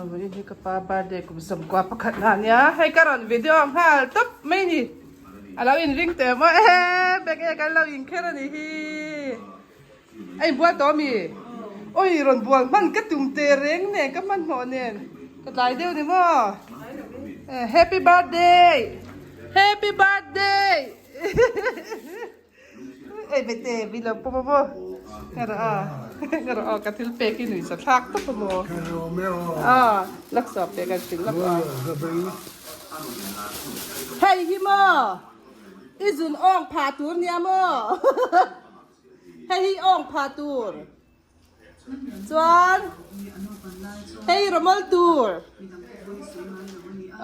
Vawiin hi ka pa birthday kum 90 pakhat na ania hei ka rawn video nghal tawp mai ni a lo inring teh maw e bag e kan lo inkher a nih hi a inbual tawh ami awi rawn bual hman ka tum teh reng nen ka hmanhmawh nen ka tlai deuh ni maw happy birthday happy birthday. Ei bete min lo pawm a maw ka rawh a ka rawh a ka thil pek hi nuihza thlak tawp a maw a laksa pek an hrilh lak a hei hi maw i zun awng phah tur nia maw hei hi awng phah tur Chuan hei rawmawl tur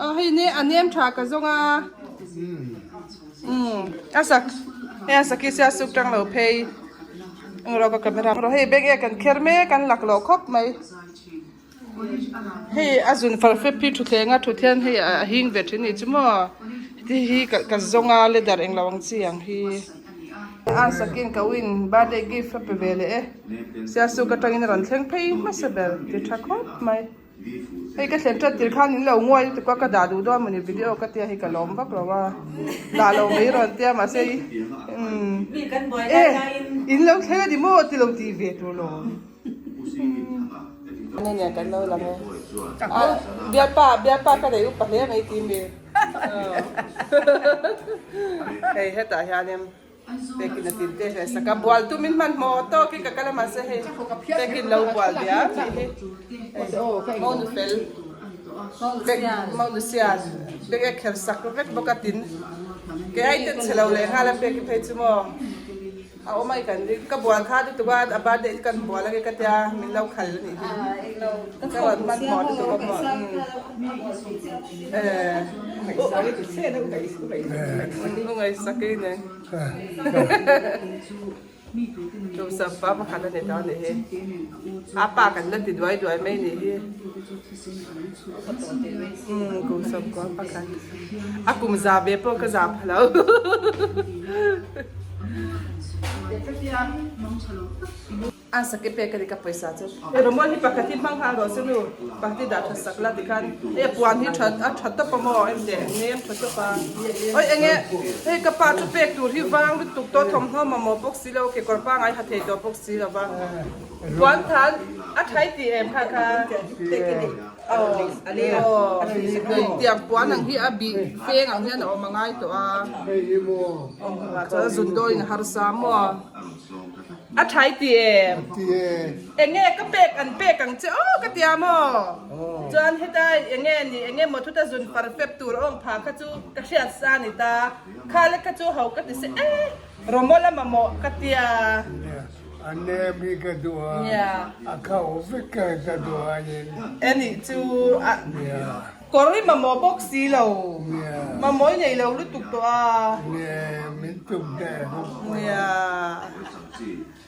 aw hei ne a nem tha ka zawng a umm a sak hei a saki sia suk tang lo phei englo ka camera rawh hei bag e kan kher mek an lak loh khawp mai hei a zun far fep hi thutthleng a thut hian hei a hing ve thin a nih chu maw heti hi ka zawng a leather englo ang chi ang hi. A sakin ka win birthday gift a pe ve leh e. Siasuk atangin a rawn thleng phei hmasa ber ti tha khawp mai. Hei ka thlen tat tir khan in lo nguai lutuk a ka dah duh dawn mawni video ka tia hi ka lawm vak lo a. Dah lo mai rawn tia mahse umm e in lo thleng a ni maw ti lo tih ve tur lo. Ani nen kan lo lang e. A bialpa bialpa ka nei upa hle mai ti mi. Hei hetah hianin pekin a tin te hle sak a, bual tumin hmanhmawh tawkin ka kal a mahse hei pekin lo bual diam tih hi hei monu fel bek monu sian bek e kher sak vek bawk a tin kei ai ten chhe lo leh nghal a pekin phei chu maw. A awm ai kan ring ka bual kha lutuk a a birthday chu kan bual ange ka tia min lo khal a nih hi ka rawn hmanhmawh lutuk a maw umm u ngaihsak i nei tumsam pa pakhat a ni ta a nih hi a pa kan la ti duai duai mai a nih hi umm kum 90 pakhat a kum za ve pawh ka za pha lo. A sake pek a ni ka pawisa chu. Hei rawmawl hi pakhat hi hmang nghal rawh se nu pakhat hi dah tha sak la tikhan hei a puan hi tha a tha tawp a maw em teh nem tha tawp a oi enge hei ka pa chu pek tur hi vang lutuk tawh thawmhnaw mamawh bawk si lo kekawr pangai ha thei tawh bawk si lo va puan than a thai tih em kha kha. Tiang puan ang hi a bih feng ang hian a awm a ngai tawh a chuan a zun dawn in a harsa maw a thai ti em enge ka pek an pek ang che aw ka tia maw chuan heta enge ni enge maw thuta zun far fep tur a awm phah kha chu ka hriat sa a ni ta kha lek kha chu ho ka ti se e Rawmawl a mamawh ka tia. A nem hi ka duh a, a khauh vek ka duh a in. E nih chu a kawr hi mamawh bawk si lo, mamawh i nei lo lutuk tawh a. Nia, min tum teh bawk a. Nia,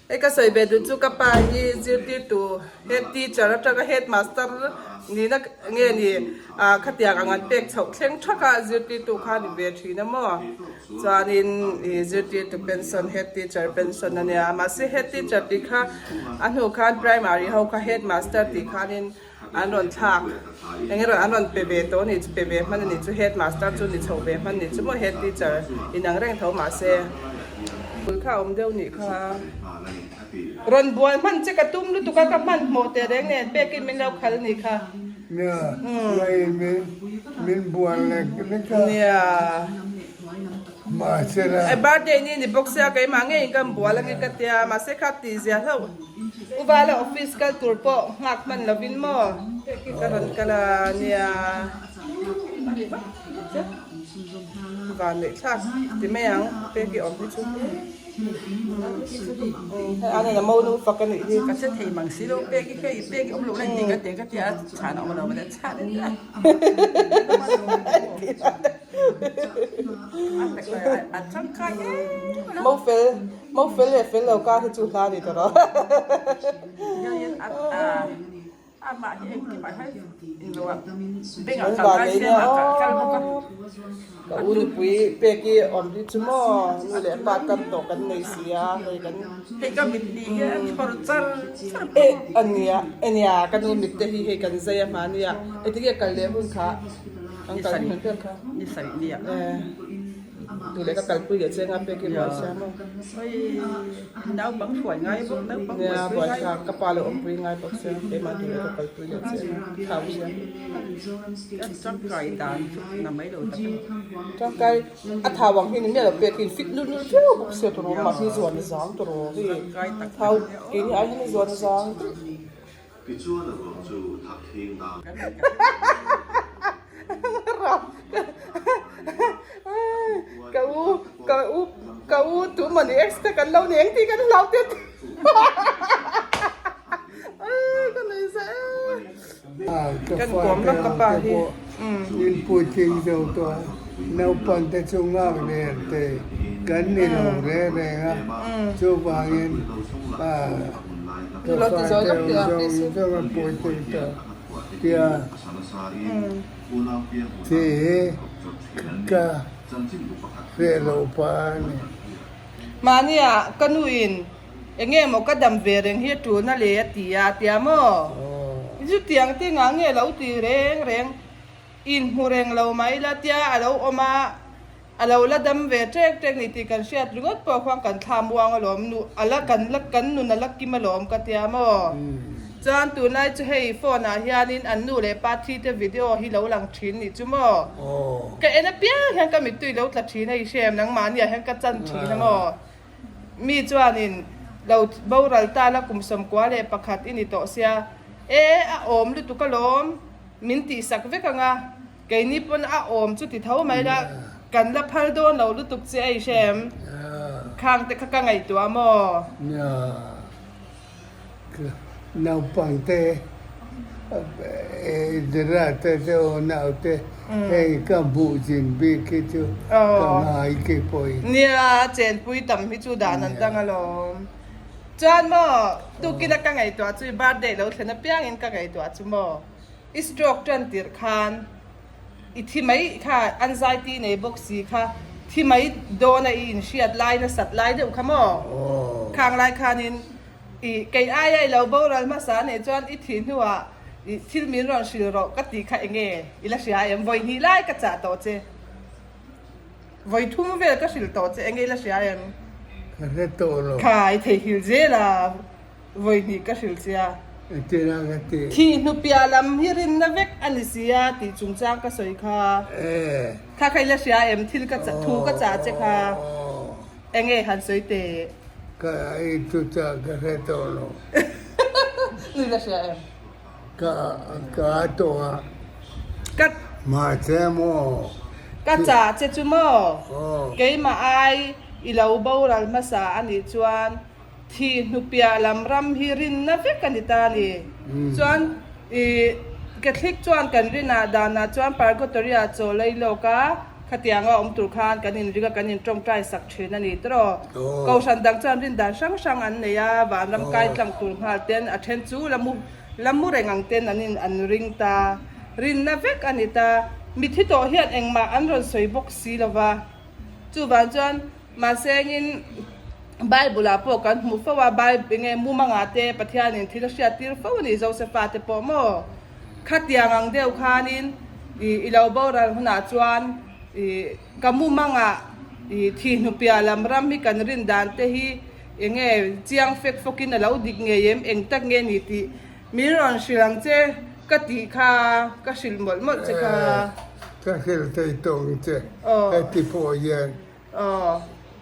hei ka sawi ve duh chu ka pa hi zirtirtu head teacher atanga headmaster nihna nge ni khatiang ang an pek chhoh thleng thak a zirtirtu kha a ni ve thin a maw. Chuanin ih zirtirtu pension head teacher pension a nia mahse head teacher tih kha a hnu khan primary ho kha headmaster tih khanin an rawn thlak eng erawh an rawn pe ve tawh a nih chu pe ve hman a nih chu headmaster chu ni chho ve hman a nih chu maw head teacher inang reng tho mahse bul kha a awm deuh nih kha rawn bual hman che ka tum lutuk a ka hmanhmawh teh reng nen pekin min lo khal a nih kha. Nia, lei min min bual lek lek a. Nia. Mahse la. Ai birthday ni ni bawk sia keimah ngeiin kan bual ange ka tia mahse kha tih zia hlauh. U Vala office kal tur pawh nghak hman lovin maw ka rawn kal a nia. Van neih thlak ti mai ang pek i awm hi chu. Hei a nena mo nu fak a nih hi. Ka che thei mang si lo pek i hei pek i awm lo lai tih ka te ka tia chhan a awm lo mahse chhan in a a tangkai em Mo fel mo fel leh fel lo kar hi chu hla a ni ta rawh. Hian a. Amah hi engkim ah hian inlo a bank ah kal ngai se amah ah kal bawk a. Ka u nupui pek i awm hi chu maw nu leh pa tar tawh kan nei si a hei kan. Hei ka mit ni hi a chhawr char char bawk. Eh ania ania ka nu mit te hi hei kan zai a hmania engtin nge kal leh hun kha an kal hun vel kha. Ni sarih nia. Eh. Tu leh ka kalpui leh che nga pek i buai sia maw. Hei naupang hruai ngai bawk naupang buaipui ngai bawk. Ka pa lo awmpui ngai bawk sia keimah tu leh ka kalpui leh che nga thau sia. Ka tangkai dan chu na mai lo tak a ni. Tangkai a thau ang hi ni miah lo pek hi fit nul nul viau bawk sia turaw mahni zuan a zang turaw hei thau keini ai hian a zuan a zang daih. Ka u ka u ka u tu mawni ex te kan lo ni eng tih kan hlau te ka nei za e. Ka fate ang te pawh in puitling zo tawh a, naupang te chu nghak reng te kan ni lo reng reng a, chuvangin ka fate ang zawng zawng a puitling tawh tia tih hi ka hreh loh pah a ni. Mahnia ka nuin Enge maw ka dam ve reng hi a tulna le a ti a, a tia maw? Chutiang te ngah nge lo ti reng reng, inhmu reng lo mai la tia a lo awm a, a lo la dam ve ṭek ṭek ni tih kan hriat ringawt pawh khuan kan thla muang alawm, nu a la kan la kan nun a la kim alawm ka tia maw? Chuan tunlai chu hei phone ah hianin an nu leh pa thi te video hi lo lang ṭhin nih chu maw? Ka en apiang hian ka mittui lo tla ṭhin a i hrem nangmahniah hian ka chan ṭhin a maw? Mi chuanin, Lo boral ta la kum 11 i ni tawh sia, e, a awm lutuk alawm, min tihsak vek ang a, keini pawn a awm chu ti tho mai la, kan la phal dawn lo lutuk che a i hre em? Khang te kha ka ngaihtuah maw? Nia, Naupang te, Ezra te te unau te hei ka hmuh zin bik hi chu ka ngai ki pawhin. Nia, chenpui tam hi chu dan an dang alawm. Chuan maw, tukin a ka ngaihtuah chu i birthday lo thlen apiangin ka ngaihtuah chu maw, i stroke tan tirh khan I thi mai kha anxiety nei bawk si kha thi mai dawn a i inhriat lai nasat lai deuh kha maw? Khang lai khanin i kei aia i lo boral hmasa nei chuan i thih hnuah i thil min rawn hrilh rawh ka tih kha enge i la hria em? Vawi hnih lai ka chah tawh che. Vawi thum vel ka hrilh tawh che enge i la hria em? Ka hre tawh lo. Kha i theihnghilh zel a. Vawi hnih ka hrilh che a. Engtin a ka ti? Thih hnupiah lam hi rinna vek a ni si a tih chungchang ka sawi kha. Kha kha i la hria em? Thil ka chah, thu ka chah che kha. Enge han sawi teh? Ka i thu chah ka hre tawh lo. Ni la hria em? Ka ka a tawh a. Ka. Mahse maw? Ka chah che chu maw? Keimah ai i lo boral hmasa a nih chuan Thih hnupiah lam ram hi rinna vek a ni ta a ni. Chuan i Catholic chuan kan rinah danah chuan Purgatory-ah chaw lei lawk a, khatianga awm tur khan kan inring a, kan intawngtai sak thin a ni tawh. Kohhran dang chuan rin dan hrang hrang an nei a, vanram kai tlang tur nghal ten a then chu la mu la mu reng ang ten an in an ring ta. Rinna vek a ni ta. Mithi tawh hian engmah an rawn sawi bawk si lo va. Chuvang chuan Mahse engin Bible ah pawh kan hmu fo a, Bible enge mumanga te Pathianin thil a hriat tir fo a ni Josepha te pawh maw? Khatiang ang deuh khanin i i lo boral hunah chuan i ka mumanga i thihnupiah lam ram hi kan rin dan te hi enge chiang fek fawkin a lo dik ngei em eng tak nge ni tih min rawn hrilh ang che ka tih kha ka hrilh mawlh mawlh che kha. Ka hrilh thei tawng che heti pawh hian Aw.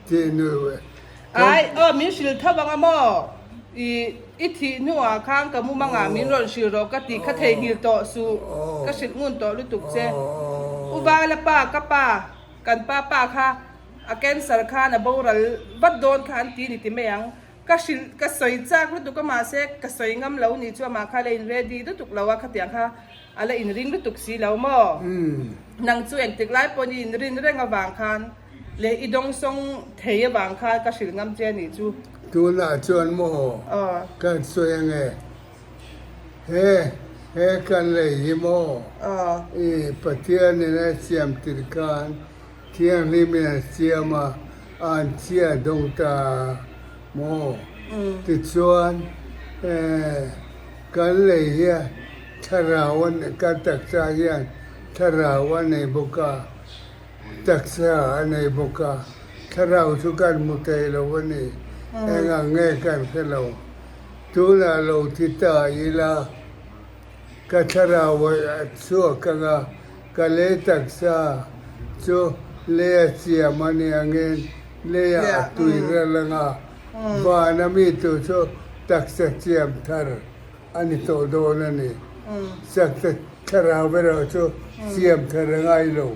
Ti nu e. Ai, aw min hrilh tho ang a maw? I, i thih hnuah khan ka mumangah min rawn hrilh rawh ka tih kha theihnghilh tawh suh. Ka hrilh ngun tawh lutuk che. U Vala pa, ka pa, kan pa pa kha a cancer khan a boral vat dawn kha an ti ni ti mai ang. Ka hrilh, ka sawi chak lutuk a mahse ka sawi ngam lo ni chu amah kha la in ready lutuk lo a khatiang kha a la in ring lutuk si lo maw? Nang chu engtik lai pawhin i in rin reng avang khan leh i dawngsawng thei avang khan ka hrilh ngam che a nih chu. Tunah chuan maw ka sawi ange he. He kan lei hi maw i Pathianin a siam tir khan Thianghlimin a siam a, an chhia dawng ta maw? Tichuan, kan lei hi thlarau a nei, kan taksa hian thlarau a nei bawk a, taksa a nei bawk a, thlarau chu kan hmu thei lo a ni, eng ang nge kan hre lo. Tunah lo thi ta ila, ka thlarau a chhuak ang a, Ka lei taksa chu leia siam a ni angin leiah a tui rel ang a, van a mi tu chu taksa siam thar a ni tawh dawn a ni. Saksa thlarau erawh chu siam thar a ngai lo.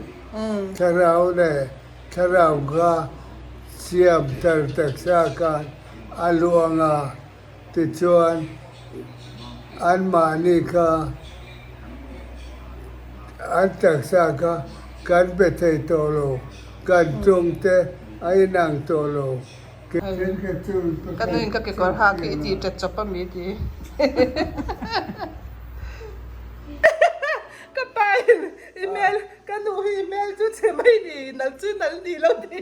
Thlarau leh thlarau kha siam thar taksa khan a luang a, Tichuan, anmahni kha an taksa kha kan be thei tawh lo, kan chungte a inang tawh lo. Ka nuin ka kekawr hak hi i tih ṭet chawp a mi ti. Ka pa in i hmel, ka nu hi i hmel chu chhe mai ni, nal chu nal ni lo ti.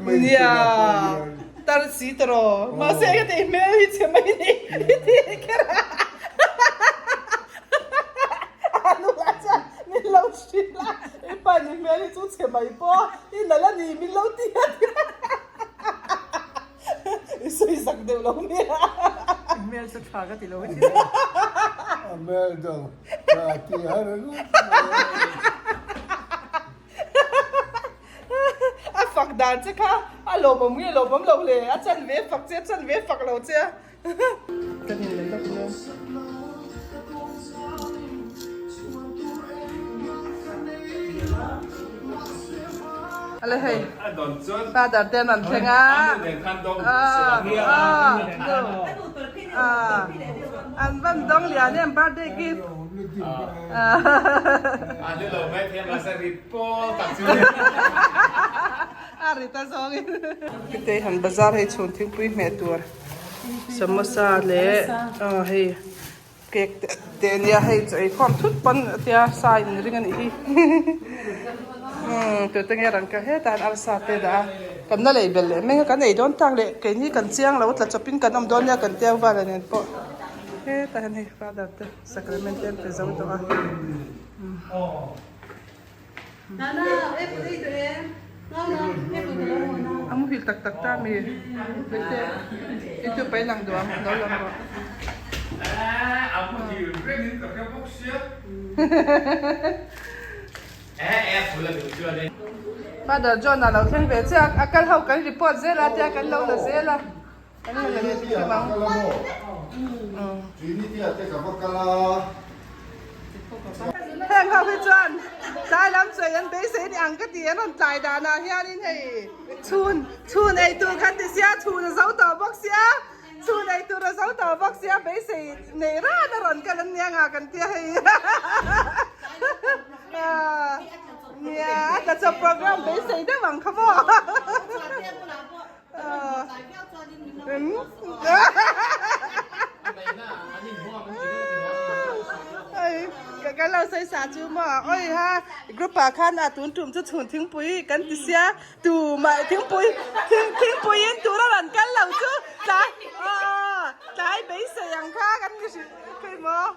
Nia, tar si ta rawh. Mahse ka tih hmel hi chhe mai ni i ti kher a. A nu lah chuan min lo hrilh a, i pa ni hmel hi chu chhe mai pawh i nalh a ni min lo ti a ti a. I sawi zak deuh lo nia. I hmel chu tha ka ti lo hi. A hmel dawng tha ti har ngawt mai. A fak dan che kha a lawmawm nge lawmawm lo le, a chan ve fak che a chan ve fak lo che a. Kan in leh lawk nia. Ale hei father te an rawn thleng a an van dawng lian em birthday gift a ri ta zawngin Pitei han bazar hei chhun thingpui hmeh tur samosa leh hei Cake te te ania hei chaw ei khawm thut pawn a tia sa in ring a nih hi umm tute nge rawn kal hetah hian arsa te a dah a kan la lei belh leh mek a kan ei dawn tak leh keini kan chiang lo tla chawpin kan awm dawn nia kan tia vala nen pawh hetah hian hei father te sacrament te an pe zo tawh a. A muhil tak tak ta mi Bete i chu pai lang duh ang lo lang rawh. Father John a lo thleng ve chiah a kal ho kan report zel a tia kan lo la zel a kan la la ve hrim ang. Heng ho hi chuan tlai lam chawi an beisei ni ang ka ti an rawn tlai danah hianin hei chhun chhun ei tur khan ti sia chhun a zo tawh bawk sia chhun ei tur a zo tawh bawk sia beisei nei ran a rawn kal an nia nga kan tia hei nia a tla chawp program beisei deuh ang kha maw. Kan lo sawi sa chu maw oi ha group ah khan a tun tum chu chhun thingpui kan ti sia tu mah thingpui thingpui in tur a rawn kal lo chu tlai tlai beisei ang kha kan ti hrilh thei maw.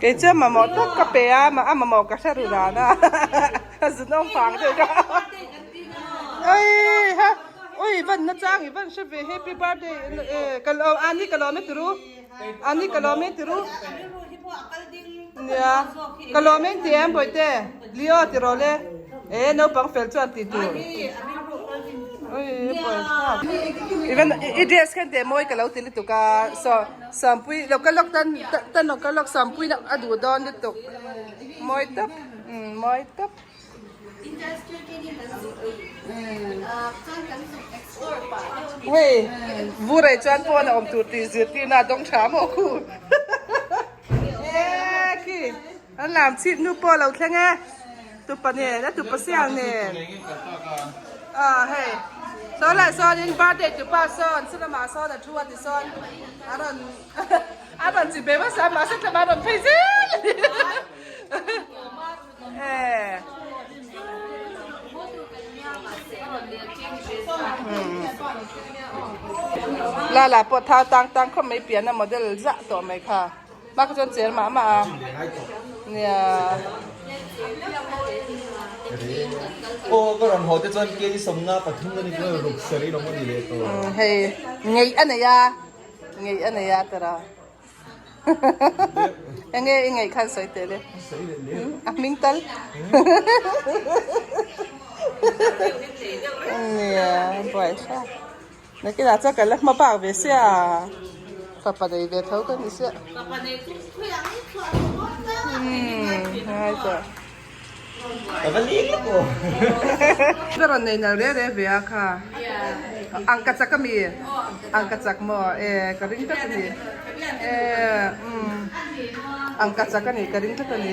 Kei chuan mamawh tak ka pe a, a mamawh ka hre ru dan a, a zunawm vang deuh kha. Oi ha, oi van na chang i van hre ve happy birthday ka lawm ani ka lawm e turu, ani ka lawm e turu. Nia, ka lawm eng ti em bawihte, Leo ti rawh le, e naupang fel chuan tih tur. Even i dress khan teh mawi ka lo ti lutuk a saw Sangpui lo ka lawk tan tan lo ka lawk Sangpui na a duh dawn lutuk mawi tawp mawi tawp. Hei Vurei chuan pawn a awm tur tih zirtirna a dawng tha maw khu e khi an lam chhip nu pawh a lo thleng e tupa nen a tupa siang nen ah hei saw lah sawnin birthday tupa sawn chulama sawn a thu a ti sawn a rawn a rawn chi ve hmasa mahse tlema a rawn phei zel a ni. La la pawh thau tang tang khawp mai pian a model zah tawh mai kha hma kha chuan cher mah mah a nia. Aw ka rawn haw te chuan kg 53 ka ni chuan ruk sarih lawng a ni leh tawh. Hei ngeih a nei a ngeih a nei a tara. Enge i ngaih khan sawi teh le. A hming tal. Nia buai hra. Nakinah chuan kan la hma bak ve sia. Fapa nei ve tho ka ni sia. Ngai tawh. Ka va ling lawk aw. Ka rawn nei nal re re ve a kha. Ang ka chak ami? Ang ka chak maw? E ka ring tlat ani. E umm ang ka chak ani ka ring tlat ani.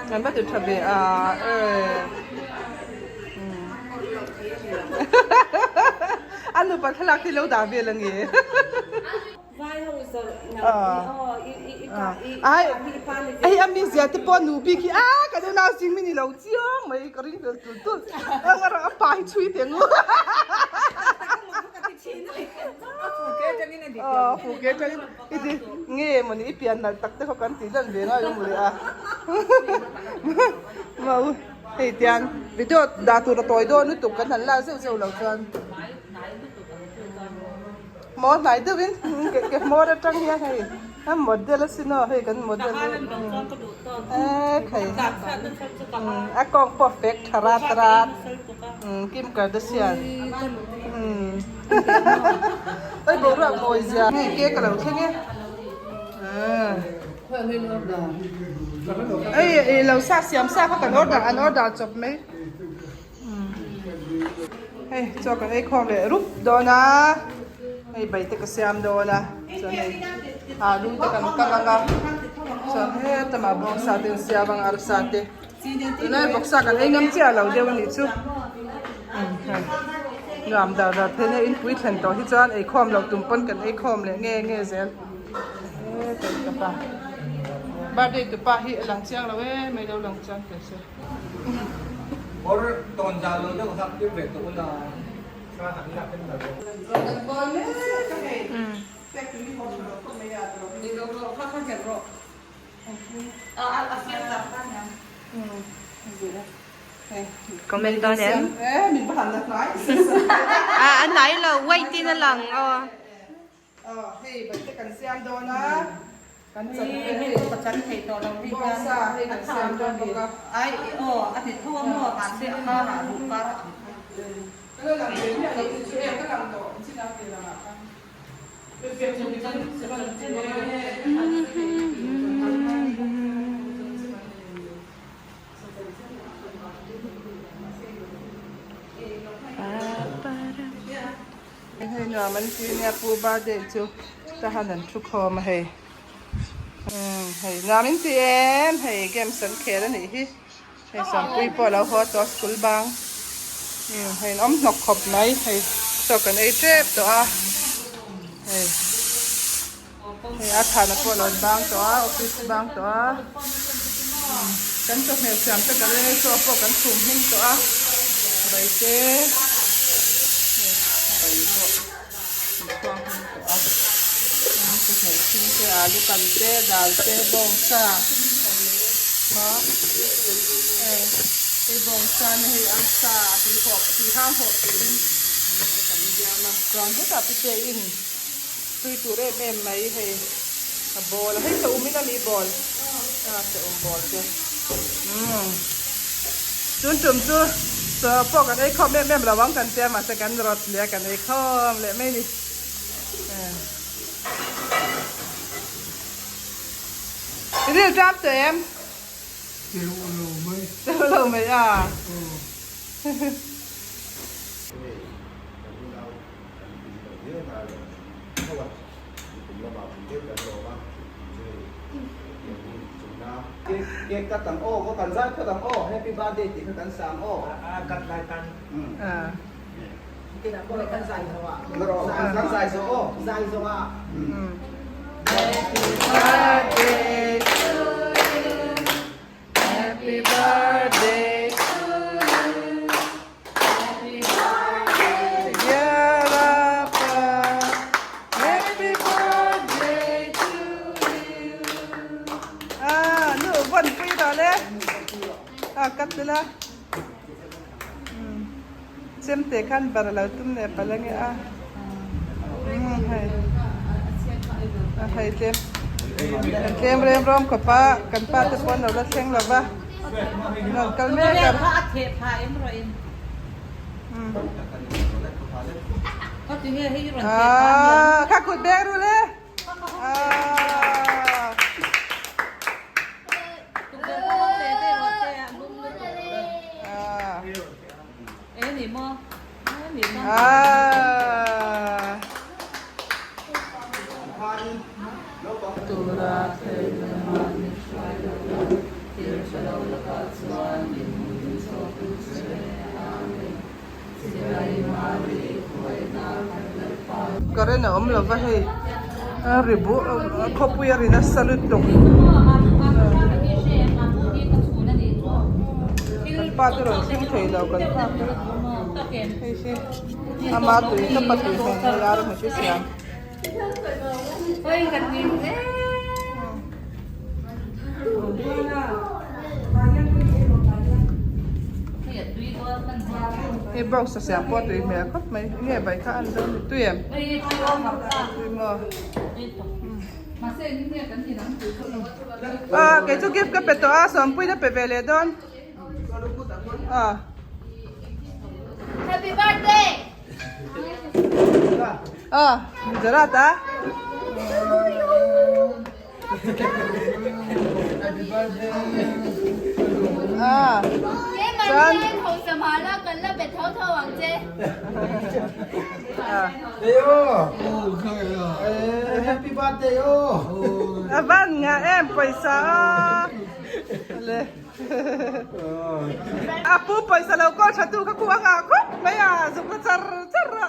Kan va ti tha ve a e. A nupa thlalak hi lo dah vel ange. Ai hei a mizia te pawh nu bik hi a kan unau zing mi ni lo chiang mai ka ring fel tul tul ang a pa hi chhui teh ngu aw fuke atangin i ti nge mawni i pian nalh tak te khaw kan tih lan ve ngai awm mawle a mau hei tiang video dah tur a tawi dawn lutuk kan han lak zeuh zeuh loh chuan. Maw hnai deuhin ke hmawr atang hian hei a model a sin aw hei kan model hi e khai a kawng pawh fek tha rat rat Kim Kardashian oi boruak mawi zia hei ke ka lo thleng e ei lo sa siam sa kha kan order an order chawp mai. Hei chaw kan ei khawm leh rup dawn a hei bai te ka siam dawn a chuan hei alu te kan kang ang a chuan heta mah bawngsa te an siam ang arsa te tunlai bawksa kan ei ngam chiah lo deuh a nih chu hei nuam dar dar phei nia inpui thlen tawh hi chuan ei khawm loh tum pawn kan ei khawm leh nge nge zel heta ka pa birthday tupa hi a lang chiang lo em mai lo lang chiang teh se. Or tawn zah lo deuh hak tir ve tawh ula sa han lak en lo. Comment dawn em? A a hnai lo white in a lang aw. Aw hei bate kan siam dawn a kan chan te hei ka chan thei tawh lo hi bawngsa hei kan siam dawn bawk a ai aw a ti tho a maw mahse a kar ah duh kar a ang ka lo lang ve miah lo chu chu e ka lang tawh chin a ti lang ah khan Hei nuam an ti nia Pu birthday chu tahan an thu khawm a hei umm hei nuam in ti em hei games an khel a nih hi hei Sangpui pawh a lo haw tawh a school bang umm hei an awm hnawk khawp mai hei chaw kan ei tep tawh a hei hei a thana pawh a lo bang tawh a office bang tawh a umm kan chawhmeh siam te ka reng chaw pawh kan chhum hming tawh a bai te hei bai pawh an chhuang hming tawh a chuan chawhmeh hring te alu kan te dal te bawngsa a hei hei bawngsa nia hei arsa a tuihawp tuihang hawp turin kan siam a chuan hetah pite in. Tui tur em em mai hei a ball a hei sa um in a ni ball a sa um ball te umm chun tum chu. Chaw pawh kan ei khawm em em lo ang kan tia mahse kan rawt leh a kan ei khawm leh mai ni. I ril ṭam tawh em? Teuh lo mai. Teuh lo mai a. Happy birthday to you. Happy birthday to you. Happy birthday dear Appa. Happy birthday to you. Ah, nu van pui dah le. Ah, kat la. Chemte khan bar lo tum leh palh ange a. Hei a hei tlem kan tlem rem rawm khawp a kan pa te pawh an lo la thleng lo va rawn kal mek a. Aaa kha kut beng ru le. Current a awm lova hei a ri buh a khawpui a ri nasa lutuk kan pa te rawn thleng thei lo kan nghak hei hi ama tui ka pa tui hmel hei a rawn hmu siam. Hei box a siam pawh a tui hmel khawp mai enge bai kha an dawn ni tui em tui maw ah kei chu gift ka pe tawh a sawmpuiin a pe ve leh dawn ah. Happy birthday! Ah, Gujarat ah. Ah. Chuan Ah. Happy birthday oh. A van nga em pawisa a. Le. A pu pawisa lo kawl tha tu kha khu a ngah khawp mai a zuk la char char a.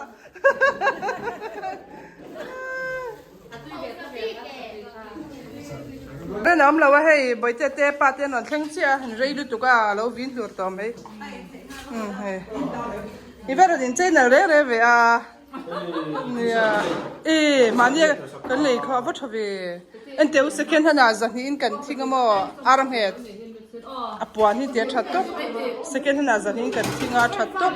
Ren a awm lo a hei bawihte te pa te an rawn thleng chiah a han rei lutuk a a lo vin hlur tawh mai. Umm hei i va rawn inchei nalh reng reng ve a. Nia e mahni kan lei kha a va tha ve enteh u second hand ah zahnih in kan thing a maw ar nghet a puan hi tia tha tawp second hand ah zahnih in kan thing a tha tawp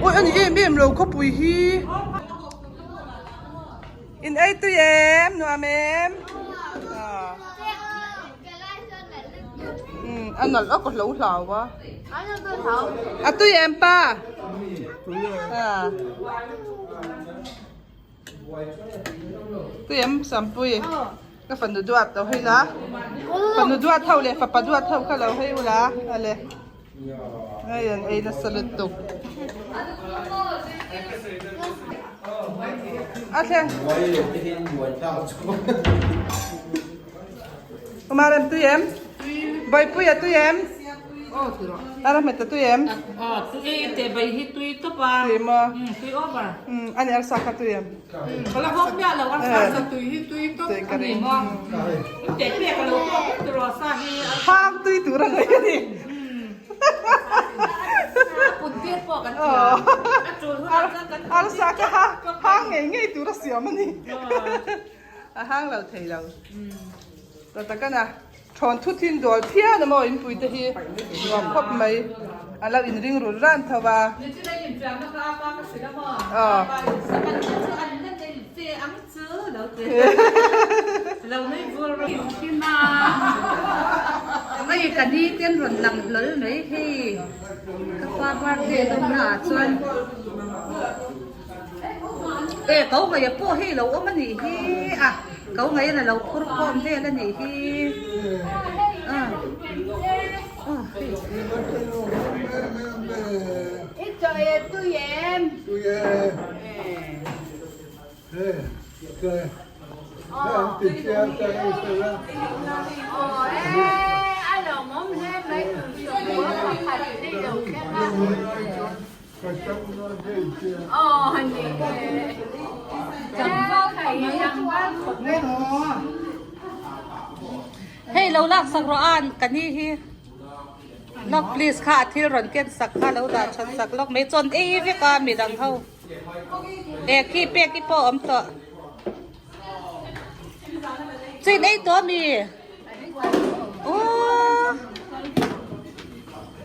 awi ani em em lo khawpui hi in ei tui em nuam em a nalh awk a hlo hlau a a tui em pa tui em sampui ka fanu duat lo hei la fanu duat ho leh fapa duat ho kha lo hei ula ale hei an ei nasa lutuk a thleng Uma rem tui em? Bawipuia tui em? A ra hmet a tui em? Tui te bai hi tui tawp a. Tui maw? Tui over. Ani arsa kha tui em? Ka la hawk miah lo arsa tui hi tui tawp a ni maw? Te pek a lo tawk vek tiraw sa hi. Hang tui tur a ngaih a ni. A put tir pawh kan thiam. A tul hunah chuan kan Arsa kha hang ngei ngei tur a siam a ni. A hang lo thei lo. Ta takan a thawn thu thin dawl phian a maw inpui te hi nuam khawp mai. A lo inring run ran tho a. Aw. Hei ka ni ten rawn lang hlawl mai hei ka pa birthday lawmna ah chuan e ko ngaih a pawh hei lo awm a nih hi a ko ngaih in a lo phur khawm vel a nih hi a aw hei. Hei lo lak sak rawh a ka ni hi lawk please kha a thil rawn ken sak kha lo dah that sak lawk mai chuan ei vek a midang ho. E khi pek i pawh awm tawh. Chin ei tawh mi. Aww.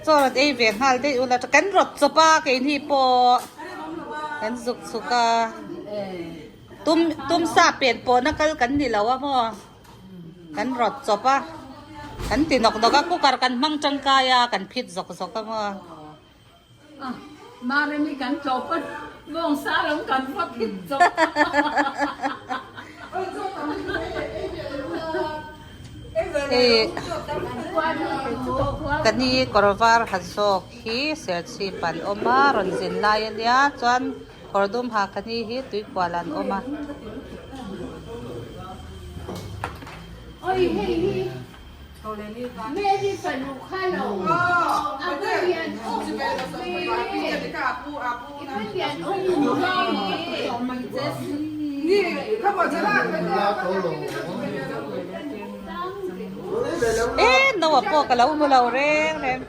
Chaw rawn ei ve nghal daih ula kan rawt chawp a keini pawh kan zuk chhuk a. Tum tum sa pen pawhna kal kan ni lo a maw. Kan rawt chawp a. Kan ti nawk nawk a cooker kan hmang tangkai a kan phit zawk zawk a maw. Maremi kan tlawp a, bawngsa lam kan va phit zawk. Hei ka ni kawr var ha zawk hi serchhip an awm a rawn zin lai a nia chuan kawr dum ha ka ni hi tuikual an awm a. Mary fanu kha lo a va lian awk awk ve i va lian awk awk ve. E noa pawh ka lo hmu lo reng reng.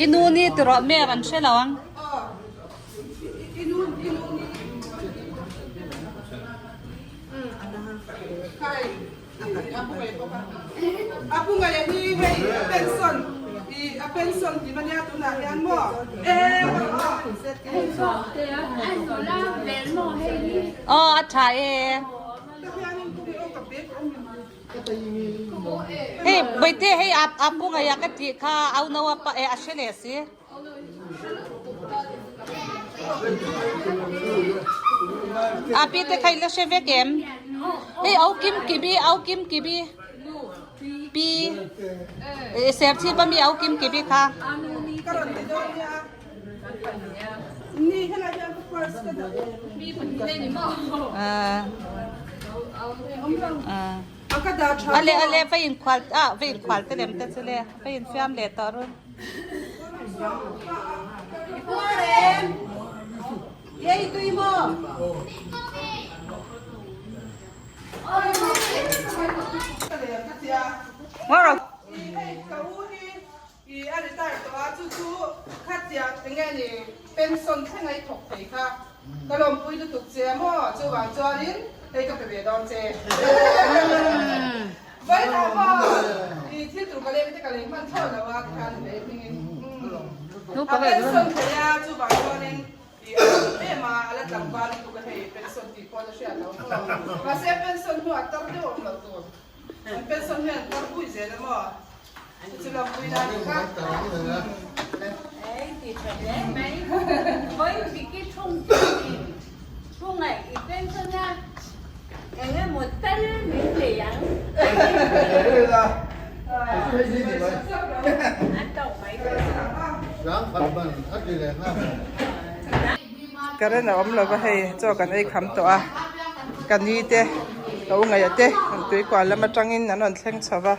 I nu ni ti rawh mer an hre lo ang. Aw a tha e. Hei Bawihtei hei a pu ngaih a ka tih kha au no a pa e a hre leh si. A pi te kha i la hre vek em? Hei au kim kibi au kim kibi pi ser chhip ami au kim kibi kha. Ale ale va in khual ah va in khual te lem te chu le va in fiam leh tawh run. Current a awm lova hei chaw kan ei kham tawh a ka ni te ka u ngaih te an tui kual lam atangin an rawn thleng chho va.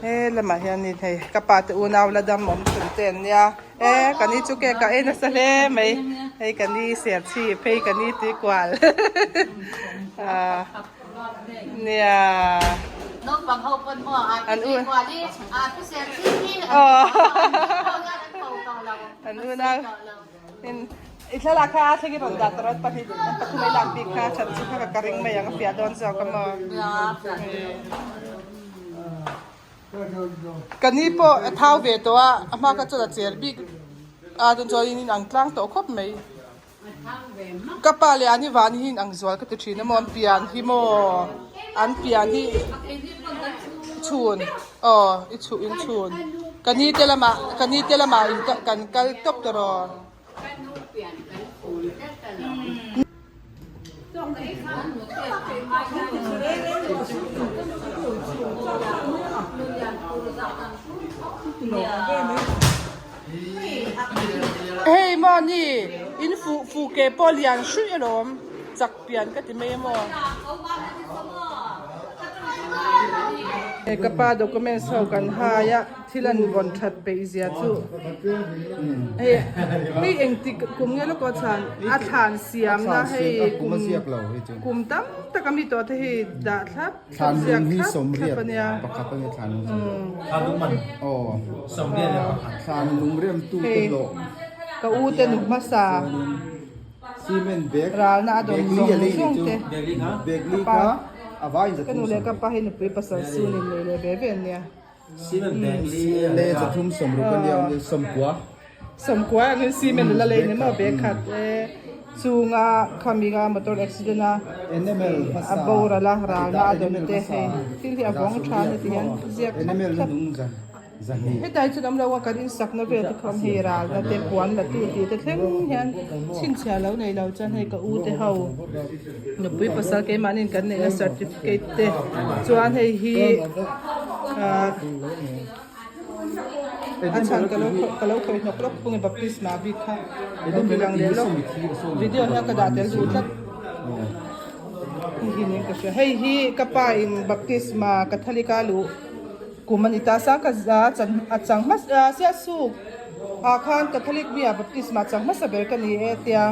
He lamah hianin hei ka pa te unau la dam awm chhun te an nia e ka ni chu cake a ei nasa hle mai hei ka ni ser chhip hei ka ni tui kual ah nia an u an unau in. I thlalak kha a thleng i rawn dah ta rawt pahnih an pathum a i lak bik kha that chu kha ka ring mai ang a fiah dawn zawk a maw. Ka ni pawh a thau ve tawh a, a hma kha chuan a cher bik a chuan chuan in ang tlang tawh khawp mai. Ka pa leh ani van hi in ang zual ka ti thin a maw an pian hi maw an pian hi chhun aw i chhuh in chhun ka ni te lamah ka ni te lamah in kan kal tawp ta raw. Hei maw ni in fuh fuh ke pawh lian hruih alawm chak pian ka ti mai a maw. Hei ka pa documents ho kan hai a thil an vawn that peih zia chu hei hei engtik kum nge lawk aw chhan a thlan siamna hei kum kum tam tak ami tawh te hi dah thlap. Thlan lung hi sawmriat pakhat a ni thlan lung sawmriat. Thlan lung man aw sawmriat leh pakhat. Thlan lung rem tu te hlawh. Ka u te nu hmasa. Cement bag Ralna a dawn bag li a zawng lei ni zawng chu. te. Bag li kha. Bag li kha a vai in Ka nu leh ka pa hi nupui pasal sun in nei leh ve ve an nia. Cement bag li le zathum sawmruk a nia awm sawmkua. Sawmkua angin cement la lei ni maw bag khat e chunga khaminga motor accident a a boral a ralna a dawn te hei thil hi a vawng tha a ni ti hian ziak thlap thlap hetlai chu awm lo a kan insakna vel te kha awm hei ralna te puan la tu tih te thleng hian chhinchhiah lo nei lo chuan hei ka u te ho nupui pasal keimahni kan neihna certificate te chuan hei hi ah. A chhan ka lo ka lo khawih hnawk lawk thung e baptisma bik kha lo ti lang leh lawk video hian ka dah tel duh tlat hei hi niin ka hria hei hi ka pa in baptisma catholic a luh kum a ni ta sang ka a chan a chang hmasa siasuk ah khan catholic mi ah baptisma chang hmasa ber ka ni e tia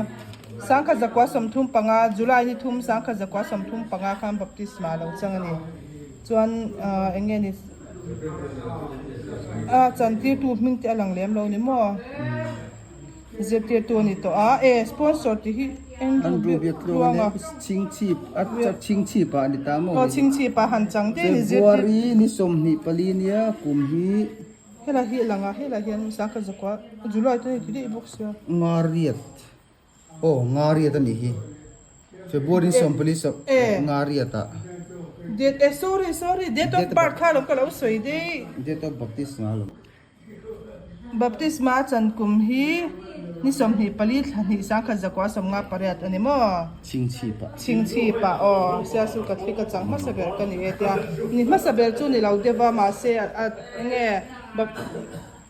sangkhat zakua 35 July ni thum sangkhat zakua 35 khan baptisma a lo chang a ni chuan ah eng nge ni. A chantirtu hming te a lang lem lo ni maw? Zirtirtu a ni tawh a, e sponsor tih hi Andrew Biaktluanga. Chhingchhip a chhingchhip ah a ni ta maw? Aw chhingchhip ah han chang daih a ni zirtir. February ni 24 nia kum hi. Helai hi a lang a, helai hian sangkhat zakua July te hei ti daih bawk sia. Ngariat. Aw Ngariat a nih hi. February 14 sawm Ngariat ah. Date eh sorry sorry date of birth kha lawm ka lo sawi daih. Date of baptisma alawm. Baptisma a chan kum hi ni 24 thla hnih sangkhat zakua 58 a ni maw? Chhingchhip ah. Chhingchhip ah aw Siasu Catholic a chang hmasa ber ka ni e tia ni hmasa ber chu ni lo deuh a mahse a enge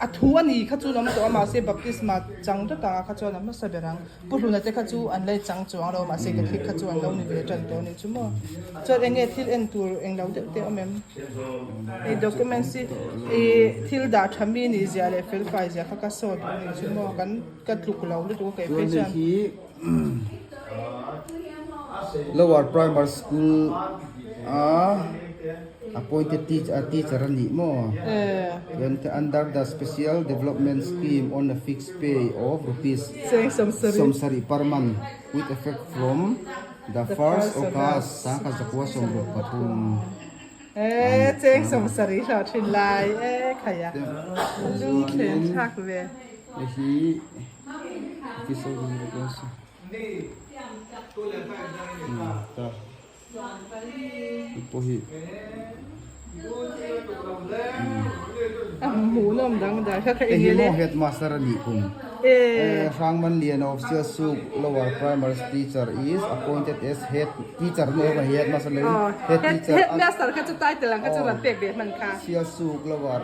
A thu a ni kha chu lawm tawh a, mahse baptisma chang dawt ang a kha chuan a hmasa ber ang. Pu Hluna te kha chu an la chang chuang lo, mahse Catholic kha chu an lo ni ve tan tawh a nih chu maw. Chuan eng nge thil en tur eng lo deuh te awm em? Hei documents hi ih thil dah tha mi nih zia leh fel fai zia kha ka saw duh a nih chu maw, kan ka tluk lo lutuk a kei phei Chuan chuan. hei hi Lower Primary School a Appointed teacher a nih maw? Chuan under the special development scheme on a fixed pay of rupees 70 per month with effect from the first August 2023. E cheng 70 hlawh thin lai e khaia lung thlen thlak ve. Hei hi officer Hei hi maw headmaster a nih kum Hrangmanliana of Sialsuk Lower Primary Teacher is appointed as head teacher ni awm a headmaster lo in head teacher Sialsuk Lower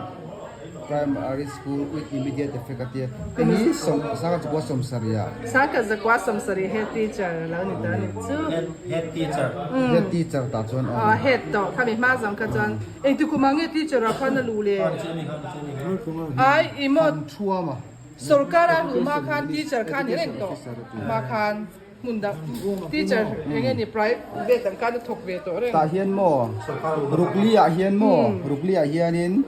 Primary School with immediate effect a tia. Hei hi sawm sangha zakua 70 ah. Sangha zakua 70 head teacher a lo ni ta a ni chu. Head teacher. Head teacher tah chuan awm. Aw head tawh khami hma zawng kha chuan engti kum ah nge teacher ah khan a luh le? Ai i maw. Thuama. Sorkar a luh hma khan teacher kha a ni reng tawh hma khan. Hmun dang teacher eng nge ni private ang khan a thawk ve tawh reng. Tah hian maw Rukli ah hian maw Rukli ah hianin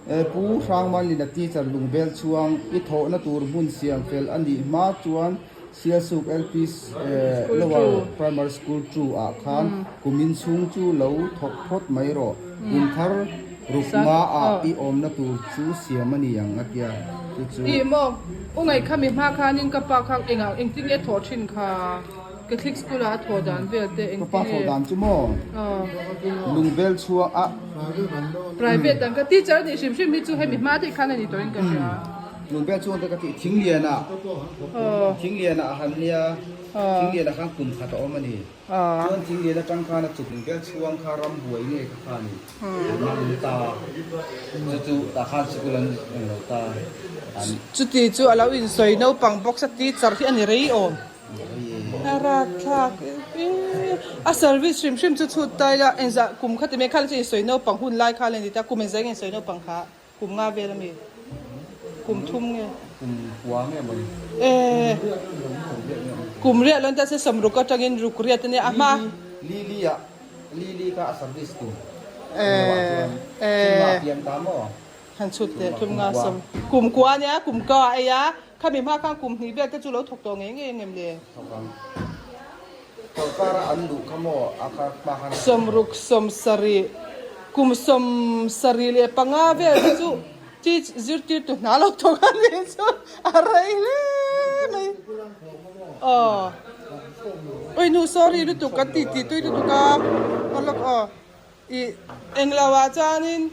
Pu Hrangmanlina teacher Lungbel chhuang i thawhna tur hmun siam fel a nih hma chuan. Sialsuk LP Lower Primary School 2 ah khan kumin chhung chu lo thawk phawt mai rawh. Kum thar ruk nga ah i awmna tur chu siam a ni ang a tia chu chu. Ih maw, u ngaih kha mi hma khanin ka pa kha engah engtin nge thawh thin kha Catholic School ah a thawh dan vel te engtin nge. Ka pa thawh dan chu maw Lungvel chhuang ah. Private ang ka teacher a nih hrim hrim hi chu hemi hma daih khan a ni tawhin ka hria. Lungvel chhuang te ka tih Thingliana Thingliana a han nia Thingliana khan kum khat a awm a ni. Chuan Thinglian atang khan a chuk Lungvel chhuang kha ram buai nge kha kha ni an ta chu chu tah khan sikul an eng lo ta an. Chuti chu a lo insawi naupang box a teacher hi a ni rei awm. A ratthlak a service hrim hrim chu chhut ta ila engzah kum kha ti mai kha la chu insawi naupang hun lai kha la ni ta kum engzah nge insawi naupang kha. Kum nga vel ami? Kum thum nge? Kum kua nge mawni? Eh, kum riah lo ni ta se sawmruk atangin ruk riat ania a hma. Lily ah, Lily kha a service tur. Eh, eh. Thum nga piang ta maw? Han chhut teh thum nga sawm. Kum kua ania, kum ka a ei a. Khami hma khan kum hnih vel te chu lo thawk tawh ngei ngei angem le? Thawk ang. Sorkara an luh kha maw a kha hma khan. Sawmruk sawmsarih kum sawmsarih leh panga vel te chu teach zirtirtu hna lo thawk a nih chu a rei hle mai. Aw ui nu sorry lutuk kan tih tih tui lutuk a aw lawk aw. Ih, englo ah chuanin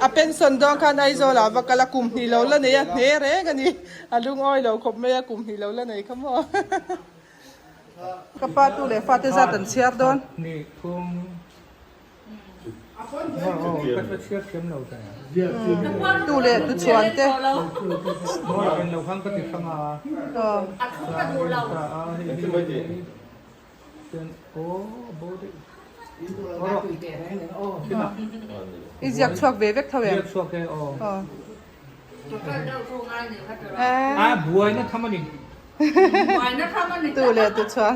a pension dawn khan Aizawl ah va kal a, kum hnih lo la nei a, hne reng a ni. A lungawi lo khawp mai a, kum hnih lo la nei kha maw. Ka pa tu leh fate zat an chhiar dawn. Tu leh tu chhuan te. I ziak chhuak ve vek tho em? Tu leh tu chuan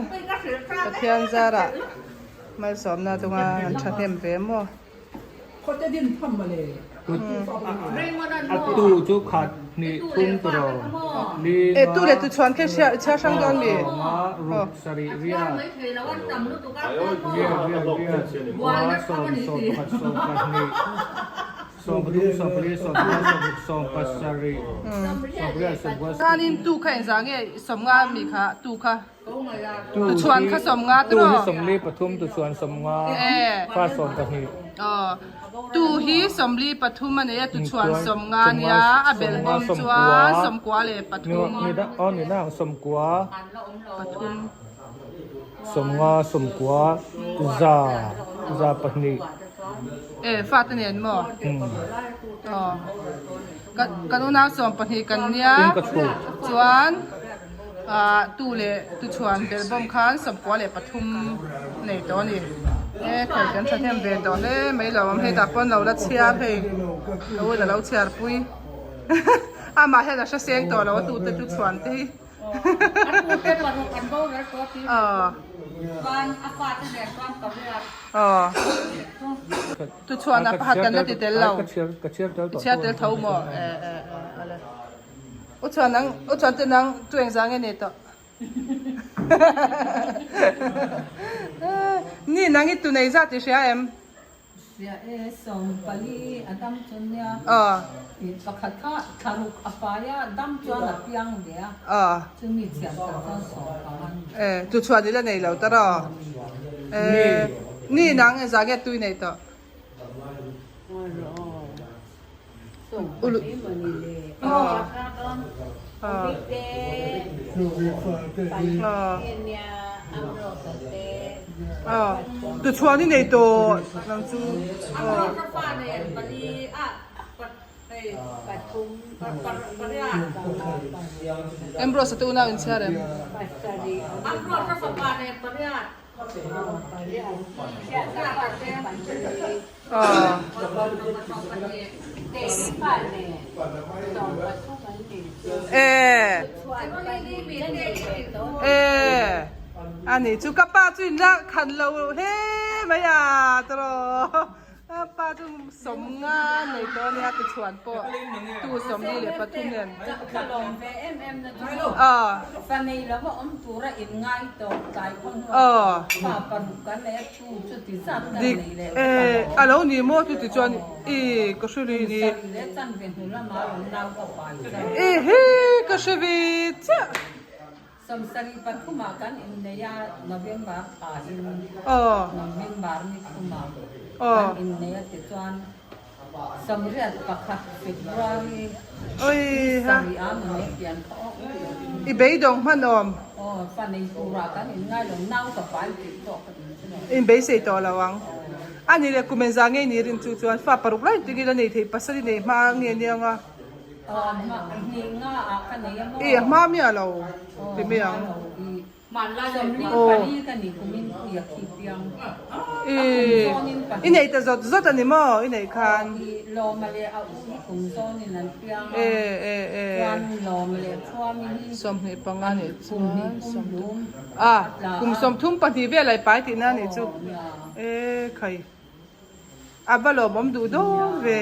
Pathian zarah malsawmna chunga an thahnem ve maw? E tu leh tu chuan khe chhiar hrang dawn mi? Khanin tu kha engzah nge sawmnga mi kha tu kha? Tuchhuan kha 50 Tu hi 43 tuchhuan 50 fa 12. Aw tu hi 43 a nei a tuchhuan 50 a nia a belh bawm chuan 93 leh pathum. Ni dah aw ni dah 90. Pathum. 50 90 za za pahnih. E fate nen maw? Aw kan kan unau 12 kan nia chuan. Ah tu leh tu chhuan belh bawm khan 93 nei tawh a ni. E thei kan thahnem ve tawh hle mai lo ang hetah pawn lo la chhiar hei ka u in a lo chhiar pui amah hian a hre seng tawh lo a tute tu chhuan te hi aw aw tu chhuan ah pakhat kan la ti tel lo i chhiar tel tho maw e e e ale. U chuan nang, u chuan te nang tu engzah nge nei tawh? Ni nang i tu nei zat i hria em? Hria e, 14 a dam chuan nia. Aw. I pakhat kha thlaruk a fai a, dam chuan a piang ve a. Aw. Chumi thiam tak chuan 15 ni. E, tu chuan i la nei lo ta rawh. E, ni nang engzah nge tu i nei tawh? Tuchhuan i nei tawh nang chu Ambrose a te unau inchhiar em? E ani chu ka pa chu in la khan lo hle mai a tawh. A pa chu sawmnga nei tawh ania tichhuan pawh tu 23 nen. Ka lawm ve em em na chu fa nei lova awm tura in ngai tawh tlai khaw hnuah fa paruk kan nei a tu chu ti zat kan nei leh ka lawm. A lo ni maw chu ti chuan i ka hre rih ni. Kum sarih leh chanve hnu lama rawn nau ka pai zan. I hi ka hre ve chiah. 73 ah kan innei a, November thla in November ni thumah kan innei a tichuan 81 February ni sarih ah mawni pian kha awk I beidawng hman awm. Aw, fa nei turah kan inngai lo, nau ka pai tih pawh ka inhre lo. In beisei tawh lo ang. A ni leh kum engzah ngei ni rin chu chuan fa paruk lai tingin a nei thei pasal i nei hma nge nia nga. I a hma miah lo ti mai ang. I i nei ta zawt zawt a ni maw i neih khan. E e e 25 nih chuan 30 a kum 32 vel a i pai tihna a nih chu e khai. A va lawmawm duh dawn ve.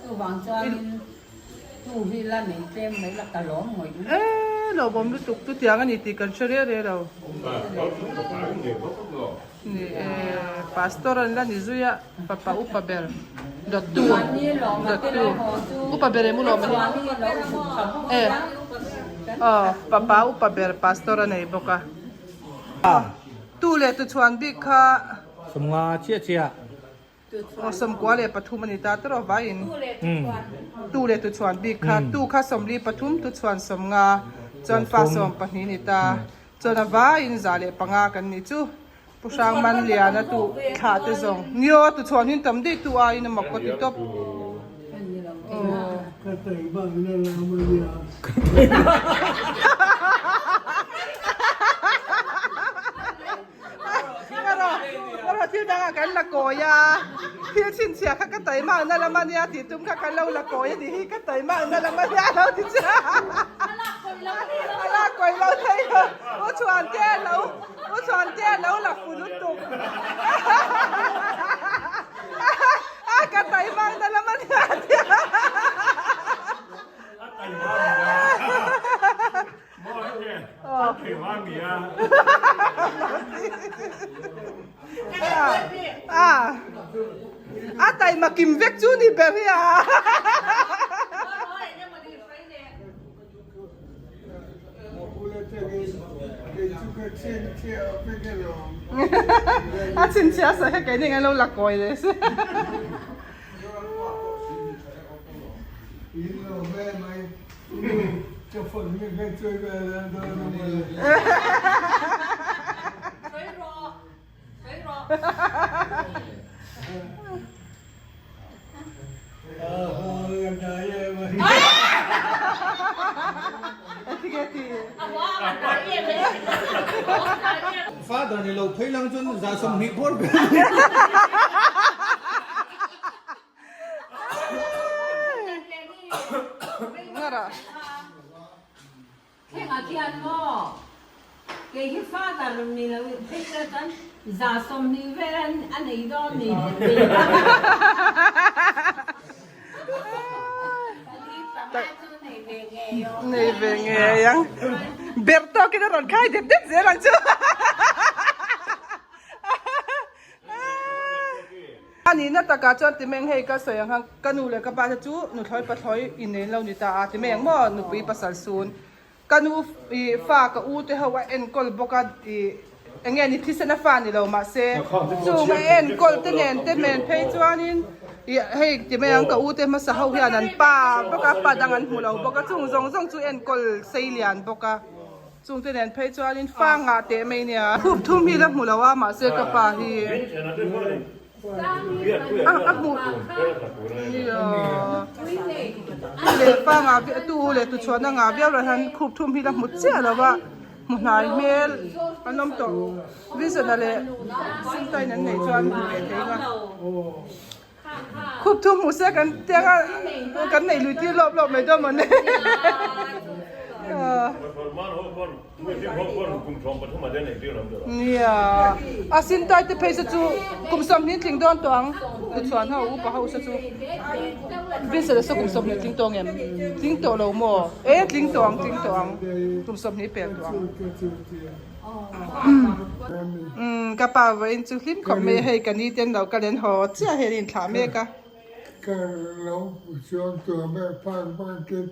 Chuvang chuanin tu hi la nei tlem mai la ka lawm ngawih ngawih. E lawmawm lutuk chu tiang a ni tih kan hre reh reh lo. Ni e pastor an la ni zui a fapa upa ber dawttu dawttu upa ber em u lawm a ni e aw fapa upa ber pastor a nei bawk a tu leh tu chhuan bik kha. 50 chiah chiah. Aw 93 a ni ta tawrh vaiin tu leh tu chhuan bik kha tu kha 43 tu chhuan 50 chuan fa 12 ni ta chuan a vaiin 105 kan ni chu Pu Hrangman Liana tu thlah te zawng nio tu chhuan hin tam daih tu aiin a mak ka ti tawp. Ka taihmak na lam a nia. Ka thil dangah kan la kawi a, thil chhinchhiah kha ka taima na lam a nia tih tum kha kan lo la kawi a nih hi, ka taima na lam a nia lo ti che a, a lak kawi lo thei lo, U Chhuante a lo, U Chhuante a lo la fu lutuk, a ka taima na lam a nia a ti a. A taima kim vek chu ni ber hi a. A chhinchhiah sa kha keini ang lo la kawi leh se. Father ni lo phei lang chuan 120 bawr ber. Thlengah khian maw kei hi father ni lo phei ila chuan 120 vel a nei dawn ni. Nei ve ngei ang. Ber tawkin a rawn khai dep dep zel ang chu. A nihna takah chuan ti meng hei ka sawi ang khan ka nu leh ka pa te chu nuthlawi pathlawi inneih lo ni ta a ti meng maw nupui pasal sun ka nu ih fa ka u te ho a enkawl bawk a ih eng nge ni thisen a fa ni lo mahse chung a enkawl te nen te men phei chuanin ih hei ti mai ang ka u te hmasa ho hian an pa bawk a pa dang an hmu lo bawk a chung zawng zawng chu enkawl sei lian bawk a. Chungte nen phei chuanin fa ngah teh mai nia. Khup thum hi la hmu lo a mahse ka pa hi a a hmuh leh fa ngah viau tu leh tu chhuahna ngah viau lah hian khup thum hi la hmu chiah lo a hmu hnai hmel an awm tawh Vision a leh Singtain an neih chuan hmu ve thei nga. Khup thu hmuh se kan tiang a kan neih lui tir lawp lawp mai dawn mawni. Nia, a sin tai te phei se chu kum sawmhnih tling dawn tawh ang tuchhuan ho upa ho se chu Vincent a saw kum sawmhnih tling tawh ngem tling tawh lo maw e tling tawh ang tling tawh ang kum sawmhnih pel tawh ang umm ka pa vawiin chu hlim khawp mai a hei ka ni ten lo ka len haw chiah hian in thlah mek a. Ka lo chuang tawh ber park park in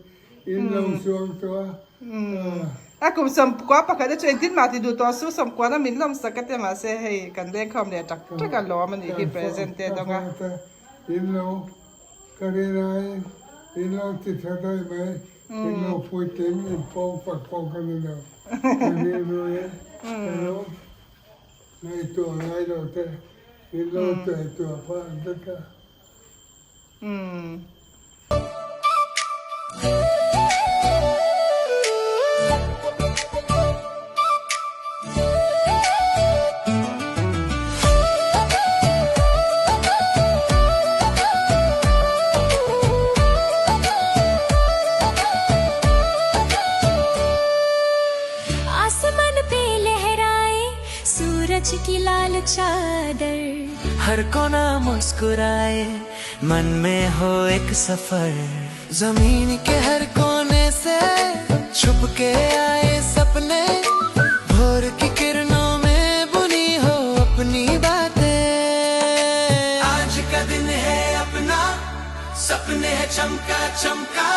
In lo chuang tawh a. A kum sawmkua pakhat te chu engtin mah ti duh tawh su sawmkua na min lawm sak a ti mahse hei kan lengkhawm leh tak tak a lawm a nih hi present te dawng a. In lo ka rin aiin in lo ti tha daih mai in lo puitling in pawng fak pawh ka ni lo ka rilru in ka lo ngaihtuah ngai lo te in lo ngaihtuah phah vek a. आसमान पे लहराए सूरज की लाल चादर हर कोना मुस्कुराए मन में हो एक सफर जमीन के हर कोने से छुप के आए सपने भोर की किरणों में बुनी हो अपनी बातें आज का दिन है अपना सपने है चमका चमका